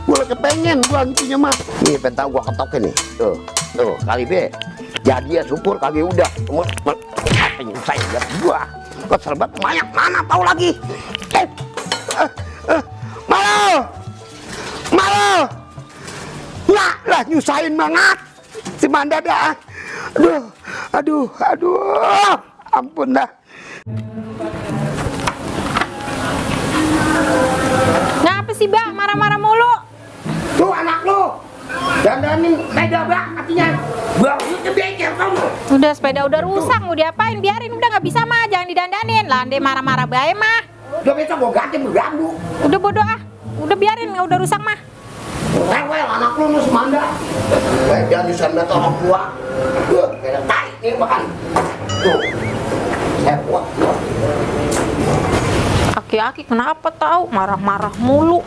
Gua kepengen gua ngitunya mah. Nih pentang gua ketokin nih. Tuh kali B. Jadi ya syukur kagak udah. Apa yang saya lihat gua. Kesel banget banyak mana tahu lagi. Malu. Lah nyusahin banget. Si Manda dah. Aduh. Ampun dah. Ngapa sih, Bang? Marah-marah mulu. Tuh anak lu. Dandanin sepeda bak katanya. Barunya bengkel kamu. Udah sepeda udah rusak, mau diapain? Biarin, udah nggak bisa mah, jangan didandanin. Lah, ande marah-marah bae mah. Udah besok gua ganti bergambu. Udah bodoh ah. Udah biarin, nggak udah rusak mah. Rewel anak lu nus Manda. Jangan nyusahin banget orang tua. Kayak tai nih makan. Tuh. Saya kuat. Aki-aki kenapa tahu marah-marah mulu.